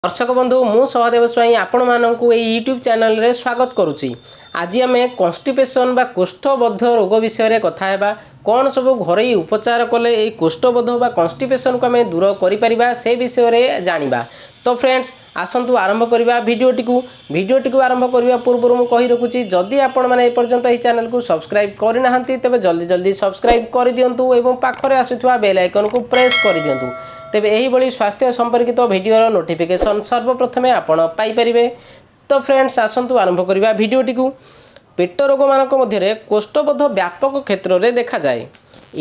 ଦର୍ଶକ ବନ୍ଧୁ, ମୁଁ ସହଦେବ ସ୍ୱାଇଁ ଆପଣମାନଙ୍କୁ ଏଇ ୟୁଟ୍ୟୁବ୍ ଚ୍ୟାନେଲରେ ସ୍ୱାଗତ କରୁଛି। ଆଜି ଆମେ କନଷ୍ଟିପେସନ୍ ବା କୋଷ୍ଠବଦ୍ଧ ରୋଗ ବିଷୟରେ କଥା ହେବା। କ'ଣ ସବୁ ଘରୋଇ ଉପଚାର କଲେ ଏଇ କୋଷ୍ଠବଦ୍ଧ ବା କନଷ୍ଟିପେସନ୍କୁ ଆମେ ଦୂର କରିପାରିବା, ସେ ବିଷୟରେ ଜାଣିବା। ତ ଫ୍ରେଣ୍ଡସ୍, ଆସନ୍ତୁ ଆରମ୍ଭ କରିବା ଭିଡ଼ିଓଟିକୁ। ଭିଡ଼ିଓଟିକୁ ଆରମ୍ଭ କରିବା ପୂର୍ବରୁ ମୁଁ କହି ରଖୁଛି, ଯଦି ଆପଣମାନେ ଏପର୍ଯ୍ୟନ୍ତ ଏହି ଚ୍ୟାନେଲକୁ ସବସ୍କ୍ରାଇବ୍ କରିନାହାନ୍ତି, ତେବେ ଜଲ୍ଦି ଜଲ୍ଦି ସବସ୍କ୍ରାଇବ୍ କରିଦିଅନ୍ତୁ ଏବଂ ପାଖରେ ଆସୁଥିବା ବେଲ୍ ଆଇକନ୍କୁ ପ୍ରେସ୍ କରିଦିଅନ୍ତୁ। ତେବେ ଏହିଭଳି ସ୍ୱାସ୍ଥ୍ୟ ସମ୍ପର୍କିତ ଭିଡ଼ିଓର ନୋଟିଫିକେସନ୍ ସର୍ବପ୍ରଥମେ ଆପଣ ପାଇପାରିବେ। ତ ଫ୍ରେଣ୍ଡସ୍, ଆସନ୍ତୁ ଆରମ୍ଭ କରିବା ଭିଡ଼ିଓଟିକୁ। ପେଟ ରୋଗମାନଙ୍କ ମଧ୍ୟରେ କୋଷ୍ଠବଦ୍ଧ ବ୍ୟାପକ କ୍ଷେତ୍ରରେ ଦେଖାଯାଏ।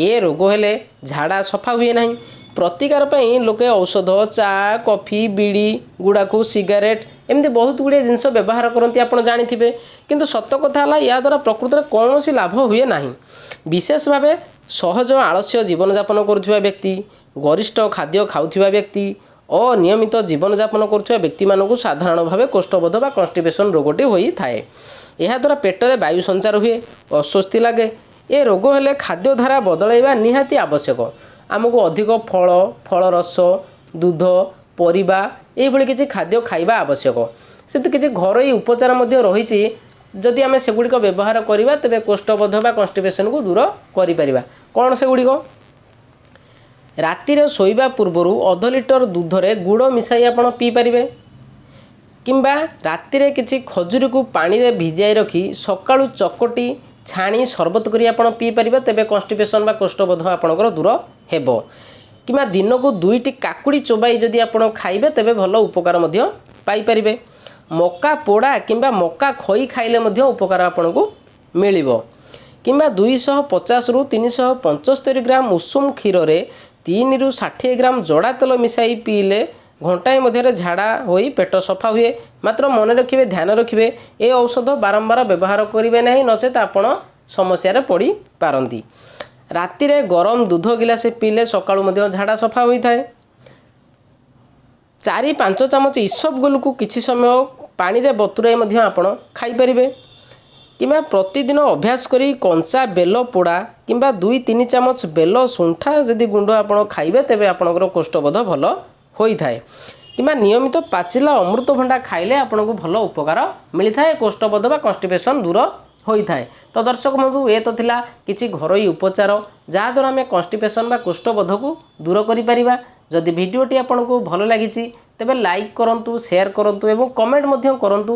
ଏ ରୋଗ ହେଲେ ଝାଡ଼ା ସଫା ହୁଏ ନାହିଁ। ପ୍ରତିକାର ପାଇଁ ଲୋକେ ଔଷଧ, ଚା, କଫି, ବିଡ଼ି, ଗୁଡ଼ାଖୁ, ସିଗାରେଟ୍ ଏମିତି ବହୁତ ଗୁଡ଼ିଏ ଜିନିଷ ବ୍ୟବହାର କରନ୍ତି, ଆପଣ ଜାଣିଥିବେ। କିନ୍ତୁ ସତ କଥା ହେଲା, ଏହାଦ୍ୱାରା ପ୍ରକୃତରେ କୌଣସି ଲାଭ ହୁଏ ନାହିଁ। ବିଶେଷ ଭାବେ ସହଜ ଆଳସ୍ୟ ଜୀବନଯାପନ କରୁଥିବା ବ୍ୟକ୍ତି, ଗରିଷ୍ଠ ଖାଦ୍ୟ ଖାଉଥିବା ବ୍ୟକ୍ତି ଓ ନିୟମିତ ଜୀବନଯାପନ କରୁଥିବା ବ୍ୟକ୍ତିମାନଙ୍କୁ ସାଧାରଣ ଭାବେ କୋଷ୍ଠବଦ୍ଧ ବା କନଷ୍ଟିପେସନ୍ ରୋଗଟି ହୋଇଥାଏ। ଏହାଦ୍ୱାରା ପେଟରେ ବାୟୁ ସଞ୍ଚାର ହୁଏ, ଅସ୍ୱସ୍ତି ଲାଗେ। ଏ ରୋଗ ହେଲେ ଖାଦ୍ୟଧାରା ବଦଳାଇବା ନିହାତି ଆବଶ୍ୟକ। ଆମକୁ ଅଧିକ ଫଳ, ଫଳରସ, ଦୁଧ, ପରିବା ଏଇଭଳି କିଛି ଖାଦ୍ୟ ଖାଇବା ଆବଶ୍ୟକ। ସେମିତି କିଛି ଘରୋଇ ଉପଚାର ମଧ୍ୟ ରହିଛି। ଯଦି ଆମେ ସେଗୁଡ଼ିକ ବ୍ୟବହାର କରିବା, ତେବେ କୋଷ୍ଠବଦ୍ଧ ବା କନଷ୍ଟିପେସନ୍କୁ ଦୂର କରିପାରିବା। କ'ଣ ସେଗୁଡ଼ିକ? ରାତିରେ ଶୋଇବା ପୂର୍ବରୁ ଅଧ ଲିଟର ଦୁଧରେ ଗୁଡ଼ ମିଶାଇ ଆପଣ ପିଇପାରିବେ କିମ୍ବା ରାତିରେ କିଛି ଖଜୁରୀକୁ ପାଣିରେ ଭିଜାଇ ରଖି ସକାଳୁ ଚକଟି ଛାଣି ସରବତ କରି ଆପଣ ପିଇପାରିବେ। ତେବେ କନଷ୍ଟିପେସନ୍ ବା କୋଷ୍ଠବଦ୍ଧ ଆପଣଙ୍କର ଦୂର ହେବ। କିମ୍ବା ଦିନକୁ ଦୁଇଟି କାକୁଡ଼ି ଚୋବାଇ ଯଦି ଆପଣ ଖାଇବେ, ତେବେ ଭଲ ଉପକାର ମଧ୍ୟ ପାଇପାରିବେ। ମକା ପୋଡ଼ା କିମ୍ବା ମକା ଖଇ ଖାଇଲେ ମଧ୍ୟ ଉପକାର ଆପଣଙ୍କୁ ମିଳିବ। କିମ୍ବା 250ରୁ 375 ଗ୍ରାମ ଉଷୁମ କ୍ଷୀରରେ 3ରୁ 60 ଗ୍ରାମ ଜଡ଼ା ତେଲ ମିଶାଇ ପିଇଲେ ଘଣ୍ଟାଏ ମଧ୍ୟରେ ଝାଡ଼ା ହୋଇ ପେଟ ସଫା ହୁଏ। ମାତ୍ର ମନେ ରଖିବେ, ଧ୍ୟାନ ରଖିବେ, ଏ ଔଷଧ ବାରମ୍ବାର ବ୍ୟବହାର କରିବେ ନାହିଁ, ନଚେତ ଆପଣ ସମସ୍ୟାରେ ପଡ଼ିପାରନ୍ତି। ରାତିରେ ଗରମ ଦୁଧ ଗିଲାସେ ପିଇଲେ ସକାଳୁ ମଧ୍ୟ ଝାଡ଼ା ସଫା ହୋଇଥାଏ। 4-5 ଚାମଚ ଇସବଗୁଲକୁ କିଛି ସମୟ ପାଣିରେ ବତୁରାଇ ମଧ୍ୟ ଆପଣ ଖାଇପାରିବେ। କିମ୍ବା ପ୍ରତିଦିନ ଅଭ୍ୟାସ କରି କଞ୍ଚା ବେଲ ପୋଡ଼ା କିମ୍ବା 2-3 ଚାମଚ ବେଲ ଶୁଣ୍ଠା ଯଦି ଗୁଣ୍ଡ ଆପଣ ଖାଇବେ, ତେବେ ଆପଣଙ୍କର କୋଷ୍ଠବଦ୍ଧ ଭଲ ହୋଇଥାଏ। କିମ୍ବା ନିୟମିତ ପାଚିଲା ଅମୃତଭଣ୍ଡା ଖାଇଲେ ଆପଣଙ୍କୁ ଭଲ ଉପକାର ମିଳିଥାଏ, କୋଷ୍ଠବଦ୍ଧ ବା କନଷ୍ଟିପେସନ୍ ଦୂର ହୋଇଥାଏ। ତ ଦର୍ଶକ ବନ୍ଧୁ, ଏ ତ ଥିଲା କିଛି ଘରୋଇ ଉପଚାର, ଯାହାଦ୍ୱାରା ଆମେ କନଷ୍ଟିପେସନ୍ ବା କୋଷ୍ଠବଦ୍ଧକୁ ଦୂର କରିପାରିବା। ଯଦି ଭିଡ଼ିଓଟି ଆପଣଙ୍କୁ ଭଲ ଲାଗିଛି, ତେବେ ଲାଇକ୍ କରନ୍ତୁ, ସେୟାର କରନ୍ତୁ ଏବଂ କମେଣ୍ଟ ମଧ୍ୟ କରନ୍ତୁ।